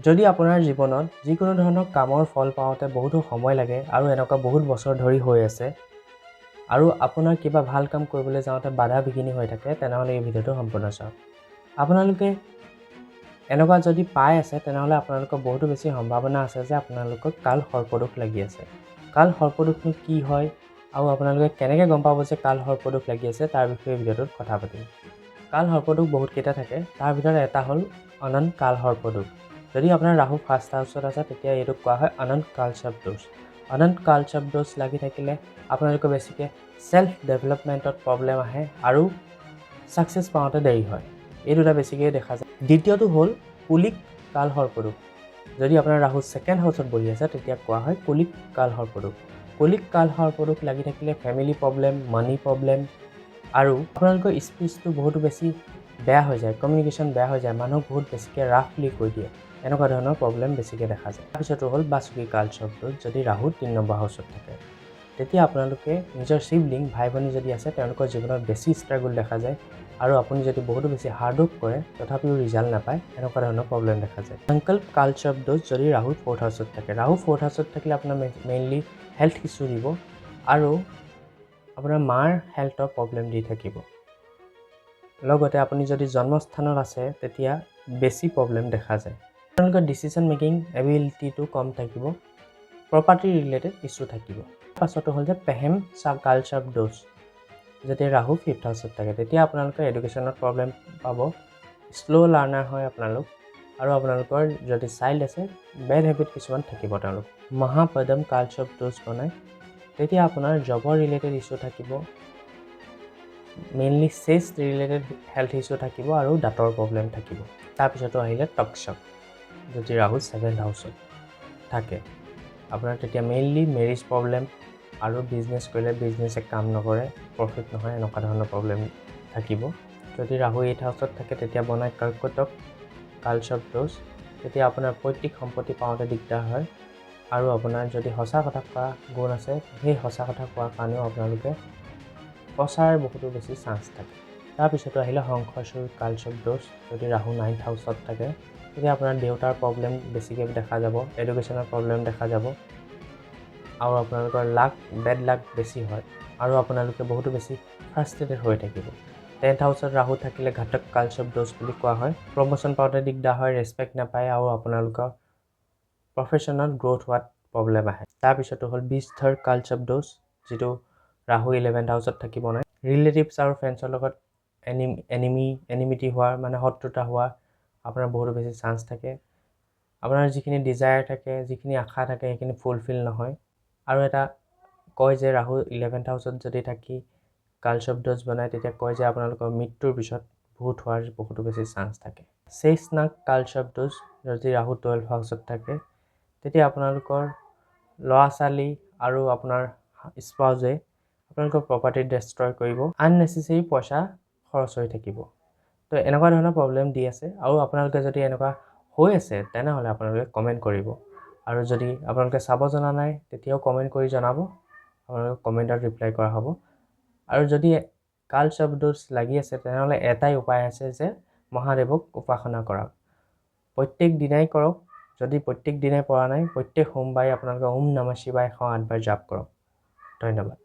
যদি আপোনাৰ জীৱনত যিকোনো ধৰণৰ কামৰ ফল পাওঁতে বহুতো সময় লাগে আৰু এনেকুৱা বহুত বছৰ ধৰি হৈ আছে আৰু আপোনাৰ কিবা ভাল কাম কৰিবলৈ যাওঁতে বাধা বিঘিনি হৈ থাকে, তেনেহ'লে এই ভিডিঅ'টো সম্পূৰ্ণ চাওক। আপোনালোকে এনেকুৱা যদি পাই আছে, তেনেহ'লে আপোনালোকৰ বহুতো বেছি সম্ভাৱনা আছে যে আপোনালোকক কাল সৰ্পদোষ লাগি আছে। কাল সৰ্পদোষনো কি হয় আৰু আপোনালোকে কেনেকৈ গম পাব যে কাল সৰ্পদোষ লাগি আছে, তাৰ বিষয়ে ভিডিঅ'টোত কথা পাতিম। কাল সৰ্পদোষ বহুতকেইটা থাকে, তাৰ ভিতৰত এটা হ'ল অনন্ত কাল সৰ্পদোষ। যদি আপোনাৰ ৰাহু ফাৰ্ষ্ট হাউচত আছে, তেতিয়া এইটোক কোৱা হয় অনন্ত কাল সৰ্পদোষ। অনন্ত কাল সৰ্পদোষ লাগি থাকিলে আপোনালোকৰ বেছিকৈ ছেল্ফ ডেভেলপমেণ্টত প্ৰব্লেম আহে আৰু ছাকচেছ পাওঁতে দেৰি হয়। এই দুটা বেছিকৈ দেখা যায়। দ্বিতীয়টো হ'ল কুলিক কাল সৰ্পদোষ। যদি আপোনাৰ ৰাহু ছেকেণ্ড হাউচত বহি আছে, তেতিয়া কোৱা হয় কুলিক কাল সৰ্পদোষ। কুলিক কাল সৰ্পদোষ লাগি থাকিলে ফেমিলি প্ৰব্লেম, মানি প্ৰব্লেম আৰু আপোনালোকৰ স্পীচটো বহুতো বেছি বেয়া হৈ যায়, কমিউনিকেশ্যন বেয়া হৈ যায়, মানুহক বহুত বেছিকৈ ৰাফলি কৈ দিয়ে, এনেকুৱা ধৰণৰ প্ৰব্লেম বেছিকৈ দেখা যায়। তাৰপিছতো হ'ল বাসুকী কাল সৰ্পদোষ। যদি ৰাহু 3 নম্বৰ হাউচত থাকে, তেতিয়া আপোনালোকে নিজৰ চিবলিং, ভাই ভনী যদি আছে, তেওঁলোকৰ জীৱনত বেছি ষ্ট্ৰাগল দেখা যায় আৰু আপুনি যদি বহুতো বেছি হাৰ্ড ৱৰ্ক কৰে, তথাপিও ৰিজাল্ট নাপায়, এনেকুৱা ধৰণৰ প্ৰব্লেম দেখা যায়। সংকল্প কাল সৰ্পদোষ যদি ৰাহু ফ'ৰ্থ হাউচত থাকে, ৰাহু ফ'ৰ্থ হাউচত থাকিলে আপোনাৰ মেইনলি হেল্থ ইছ্যু দিব আৰু আপোনাৰ মাৰ হেল্থৰ প্ৰব্লেম দি থাকিব। লগতে আপুনি যদি জন্মস্থানত আছে, তেতিয়া বেছি প্ৰব্লেম দেখা যায়। আপোনালোকৰ ডিচিশ্যন মেকিং এবিলিটিটো কম থাকিব, প্ৰপাৰ্টি ৰিলেটেড ইছ্যু থাকিব। পাছতো হ'ল যে পেহেম কাল সৰ্পদোষ। যেতিয়া ৰাহু ফিফ্থ হাউচত থাকে, তেতিয়া আপোনালোকে এডুকেশ্যনত প্ৰব্লেম পাব, শ্ল' লাৰ্ণাৰ হয় আপোনালোক আৰু আপোনালোকৰ যদি চাইল্ড আছে, বেড হেবিট কিছুমান থাকিব তেওঁলোক। মহাপদম কাল সৰ্পদোষ বনায়, তেতিয়া আপোনাৰ জবৰ ৰিলেটেড ইছ্যু থাকিব, মেইনলি চেষ্ট ৰিলেটেড হেল্থ ইছ্যু থাকিব আৰু দাঁতৰ প্ৰব্লেম থাকিব। তাৰপিছতো আহিলে তক্ষক। যদি ৰাহু ছেভেন্থ হাউচত থাকে আপোনাৰ, তেতিয়া মেইনলি মেৰিজ প্ৰব্লেম আৰু বিজনেছ কৰিলে বিজনেছে কাম নকৰে, প্ৰফিট নহয়, এনেকুৱা ধৰণৰ প্ৰব্লেম থাকিব। যদি ৰাহু এইট হাউচত থাকে, তেতিয়া বনায় কৰ্কটক কাল সৰ্পদোষ। তেতিয়া আপোনাৰ পৈতৃক সম্পত্তি পাওঁতে দিগদাৰ হয় আৰু আপোনাৰ যদি সঁচা কথা কোৱা গুণ আছে, সেই সঁচা কথা কোৱাৰ কাৰণেও আপোনালোকে ফচাৰ বহুতো বেছি চান্স থাকে। তাৰপিছতো আহিলে শংখচূড় কাল সৰ্পদোষ। যদি ৰাহু নাইন্থ হাউচত থাকে, তেতিয়া আপোনাৰ দেউতাৰ প্ৰব্লেম বেছিকৈ দেখা যাব, এডুকেশ্যনৰ প্ৰব্লেম দেখা যাব আৰু আপোনালোকৰ লাক, বেড লাক বেছি হয় আৰু আপোনালোকে বহুতো বেছি ফ্ৰাষ্ট্ৰেটেড হৈ থাকিব। টেন্থ হাউচত ৰাহু থাকিলে ঘাতক কাল সৰ্পদোষ বুলি কোৱা হয়। প্ৰমোশ্যন পাওঁতে দিগদাৰ হয়, ৰেচপেক্ট নাপায় আৰু আপোনালোকৰ প্ৰফেশ্যনত গ্ৰ'থ হোৱাত প্ৰব্লেম আহে। তাৰপিছতো হ'ল বিষধৰ কাল সৰ্পদোষ। যিটো ৰাহু ইলেভেন্থ হাউচত থাকিব নাই, ৰিলেটিভছ আৰু ফ্ৰেণ্ডছৰ লগত এনিমিটি হোৱাৰ, মানে শত্ৰুতা হোৱাৰ আপোনাৰ বহুতো বেছি চান্স থাকে। আপোনাৰ যিখিনি ডিজায়াৰ থাকে, যিখিনি আশা থাকে, সেইখিনি ফুলফিল নহয়। আৰু এটা কয় যে ৰাহু ইলেভেন্থ হাউচত যদি থাকি কাল সৰ্পদোষ বনায়, তেতিয়া কয় যে আপোনালোকৰ মৃত্যুৰ পিছত ভূত হোৱাৰ বহুতো বেছি চান্স থাকে। শেষনাগ কাল সৰ্পদোষ যদি ৰাহু 12 হাউচত থাকে, তেতিয়া আপোনালোকৰ ল'ৰা ছোৱালী আৰু আপোনাৰ স্পাউজে আপোনালোকৰ প্ৰপাৰ্টি ডেষ্ট্ৰয় কৰিব, আননেচেচেৰী পইচা খৰচ হৈ থাকিব। তো এনেকুৱা ধৰণৰ প্ৰব্লেম দি আছে আৰু আপোনালোকে যদি এনেকুৱা হৈ আছে, তেনেহ'লে আপোনালোকে কমেণ্ট কৰিব আৰু যদি আপোনালোকে চাব জনা নাই, তেতিয়াও কমেণ্ট কৰি জনাব, আপোনালোকে কমেণ্টত ৰিপ্লাই কৰা হ'ব। আৰু যদি কাল সৰ্পদোষ লাগি আছে, তেনেহ'লে এটাই উপায় আছে যে মহাদেৱক উপাসনা কৰক, প্ৰত্যেক দিনাই কৰক। যদি প্ৰত্যেক দিনাই পৰা নাই, প্ৰত্যেক সোমবাৰে আপোনালোকে ওম নমঃ শিৱায় 108বাৰ জাপ কৰক। ধন্যবাদ।